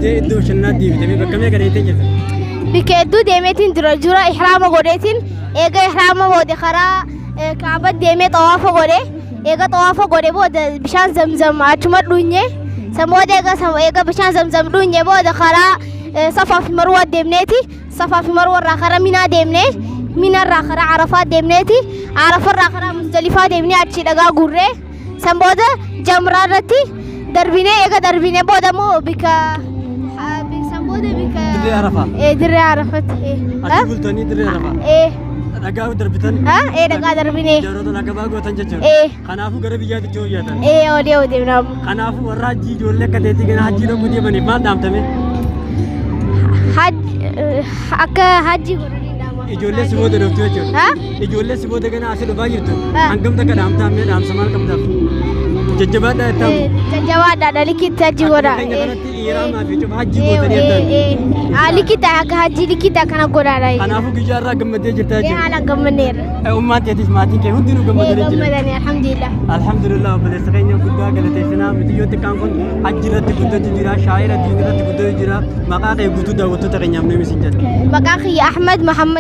deebitee iddoo bashannanaa deebitee bakka meeqa deemtee jirta? Bikka hedduu deemeetiin dura jura ihraama godheetiin eega ihraama booda karaa kaaba deemee xawaafa godhe eega xawaafa godhe booda bishaan zamzam achuma dhuunye san booda eega eega bishaan zamzam dhuunye booda karaa safaa fi marwaa deemneeti safaa fi marwaa irraa karaa minaa deemne minaa irraa karaa arafaa deemneeti arafa irraa karaa musdalifaa deemnee achii dhagaa guurree San booda jamraa irratti darbinee eega darbinee booda immoo bika san booda bika Dirree Arafaa. Ee dirree Arafatti. Ee. Achi bultanii dirree Arafaa. Ee. Dhagaa darbitan. Ha? Ee dhagaa darbinee. Jaroota dhagabaa gootan jechuudha. Ee. Kanaafuu gara biyyaatti itti hojjetan. Ee oodee oodee naamu. Kanaafuu warra hajjii ijoollee akka teetii kana hajjii dhaquu deemaniif maal dhaamtame? Akka hajjii godhanii dhaama. Ijoollee si booda dhuftu jechuudha. Ha? Ijoollee si booda ganaa asii dhufaa jirtu. Ha. Hangam takka dhaamtaa mee dhaamsa maal qabdaaf? Jajjabaadhaa jettaa. Jajjabaadhaa dhalikitti hajji godha. Keenya kanatti iiraamaa fi cufa hajjii gootanii jettan. Likitti akka hajjii likitti akkana godhaadha. Kanaafuu guyyaa irraa gammaddee jirta jechuudha. Haalaan gammanneerra. Ummaan teetis maatiin kee hundinuu gammadanii jiran. Gammadanii alhamdulillah. Alhamdulillah obboleessa keenya guddaa galateessinaa mitiyyoo xiqqaan kun hajji irratti guddatu jira shaa'ira diin irratti guddatu jira maqaa kee guutuu daawwattoota keenyaaf nuyi isin jedha. Maqaan kiyya Ahmad Muhammad.